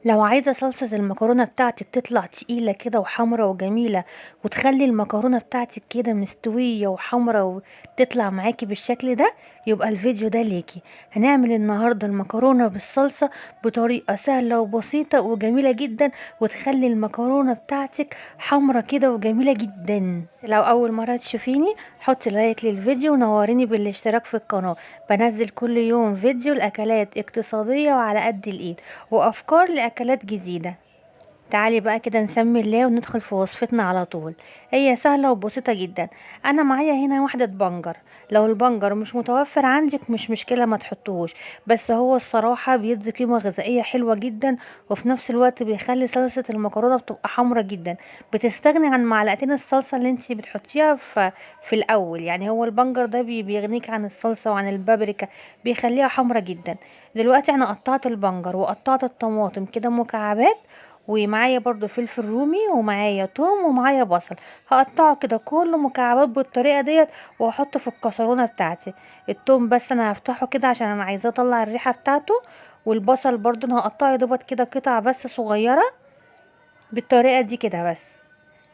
لو عايزة صلصة المكرونة بتاعتك تطلع تقيلة كده وحمرة وجميلة، وتخلي المكرونة بتاعتك كده مستوية وحمرة وتطلع معاكي بالشكل ده، يبقى الفيديو ده ليكي. هنعمل النهاردة المكرونة بالصلصة بطريقة سهلة وبسيطة وجميلة جدا، وتخلي المكرونة بتاعتك حمرة كده وجميلة جدا. لو أول مرة تشوفيني حطي لايك للفيديو ونوريني بالاشتراك في القناة. بنزل كل يوم فيديو لأكلات اقتصادية وعلى قد الإيد وأفكار لأكلات جديدة. تعالي بقى كده نسمي الله وندخل في وصفتنا على طول. هي سهلة وبسيطة جدا. انا معايا هنا واحدة بنجر، لو البنجر مش متوفر عندك مش مشكلة ما تحطوهوش، بس هو الصراحة بيدي قيمة غذائية حلوة جدا، وفي نفس الوقت بيخلي صلصة المكرونة بتبقى حمرة جدا. بتستغني عن معلقتين الصلصة اللي انتي بتحطيها في الاول، يعني هو البنجر ده بيغنيك عن الصلصة وعن البابريكا، بيخليها حمرة جدا. دلوقتي انا قطعت البنجر وقطعت الطماطم كده مكعبات، ومعايا برضو فلفل رومي ومعايا توم ومعايا بصل، هقطعه كده كله مكعبات بالطريقة ديت واحطه في الكسرونه بتاعتي. التوم بس انا هفتحه كده عشان انا عايزاه اطلع الريحة بتاعته، والبصل برضو انا هقطعه يا دوبك كده قطع بس صغيرة بالطريقة دي كده بس.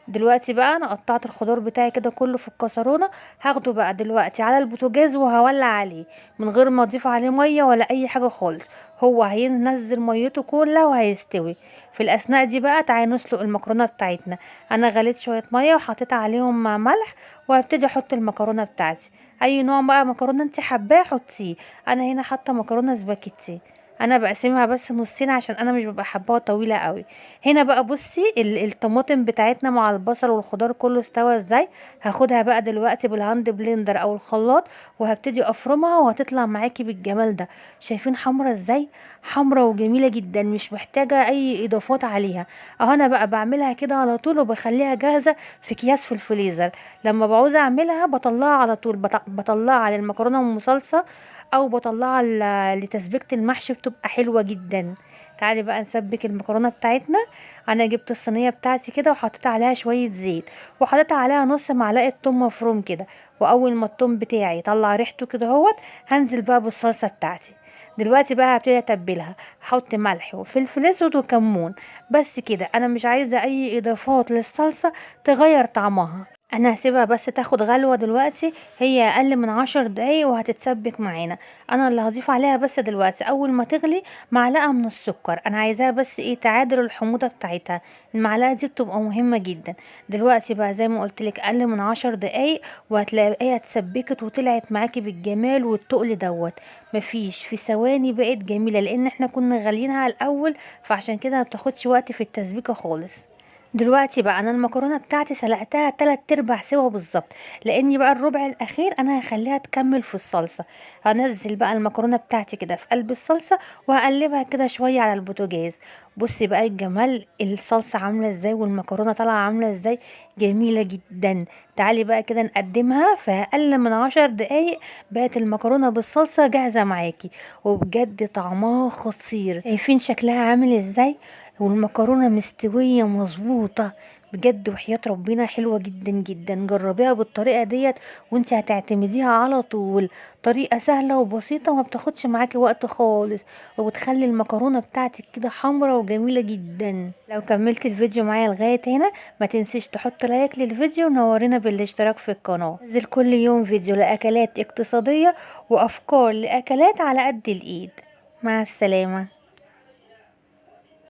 دلوقتي بقى انا قطعت الخضار بتاعي كده كله في الكسرونه، هاخده بقى دلوقتي على البوتاجاز وهولع عليه من غير ما اضيف عليه مية ولا اي حاجة خالص، هو هينزل ميته كلها وهيستوي. في الاثناء دي بقى تعالي نسلق المكرونه بتاعتنا. انا غليت شوية مية وحطيت عليهم ملح، وهبتدي احط المكرونه بتاعتي. اي نوع بقى مكرونه انت حباه حطيه. انا هنا حاطه مكرونه سباكيتي، انا بقسمها بس نصين عشان انا مش ببقى حباها طويلة قوي. هنا بقى بصي الطماطم بتاعتنا مع البصل والخضار كله استوى ازاي. هاخدها بقى دلوقتي بال hand blender او الخلاط وهبتدي افرمها، وهتطلع معاكي بالجمال ده. شايفين حمرة ازاي؟ حمرة وجميلة جدا، مش محتاجه اي اضافات عليها. اهو انا بقى بعملها كده على طول وبخليها جاهزة في اكياس في الفريزر، لما بعوز اعملها بطلعها على طول، بطلعها على المكرونه المصلصه او بطلعها لتسبيكه المحشي، بتبقى حلوة جدا. تعالي بقى نسبك المكرونه بتاعتنا. انا جبت الصينية بتاعتي كده وحطيت عليها شوية زيت، وحطيت عليها نص معلقه توم مفروم كده، واول ما التوم بتاعي يطلع ريحته كده اهوت هنزل بقى بالصلصه بتاعتي. دلوقتي بقى هبتدي اتبلها، هحط ملح وفلفل اسود وكمون بس كده. انا مش عايزه اي اضافات للصلصه تغير طعمها، انا هسيبها بس تاخد غلوه دلوقتي، هي اقل من 10 دقايق وهتتسبك معانا. انا اللي هضيف عليها بس دلوقتي اول ما تغلي معلقه من السكر، انا عايزاها بس ايه تعادل الحموضة بتاعتها، المعلقة دي بتبقى مهمة جدا. دلوقتي بقى زي ما قلت لك اقل من 10 دقايق وهتلاقيها اتسبكت وطلعت معاكي بالجمال والتقل دوت، مفيش في ثواني بقت جميلة، لان احنا كنا غاليينها على الاول، فعشان كده ما بتاخدش وقت في التسبيكه خالص. دلوقتي بقى انا المكرونه بتاعتي سلقتها 3/4 سوا بالظبط، لاني بقى الربع الاخير انا هخليها تكمل في الصلصه. هنزل بقى المكرونه بتاعتي كده في قلب الصلصه وهقلبها كده شوية على البوتاجاز. بصي بقى الجمال، الصلصه عامله ازاي والمكرونه طالعه عامله ازاي، جميلة جدا. تعالي بقى كده نقدمها في اقل من 10 دقايق، بقت المكرونه بالصلصه جاهزة معاكي، وبجد طعمها خطير. شايفين شكلها عامل ازاي والمكرونه مستوية مظبوطة، بجد وحياة ربنا حلوة جدا جدا. جربيها بالطريقة ديت وانت هتعتمديها على طول، طريقه سهلة وبسيطة وما بتاخدش معاكي وقت خالص، وبتخلي المكرونه بتاعتك كده حمرا وجميلة جدا. لو كملت الفيديو معايا لغاية هنا ما تنسيش تحط لايك للفيديو ونورينا بالاشتراك في القناة. نزل كل يوم فيديو لاكلات اقتصادية وافكار لاكلات على قد الايد. مع السلامة.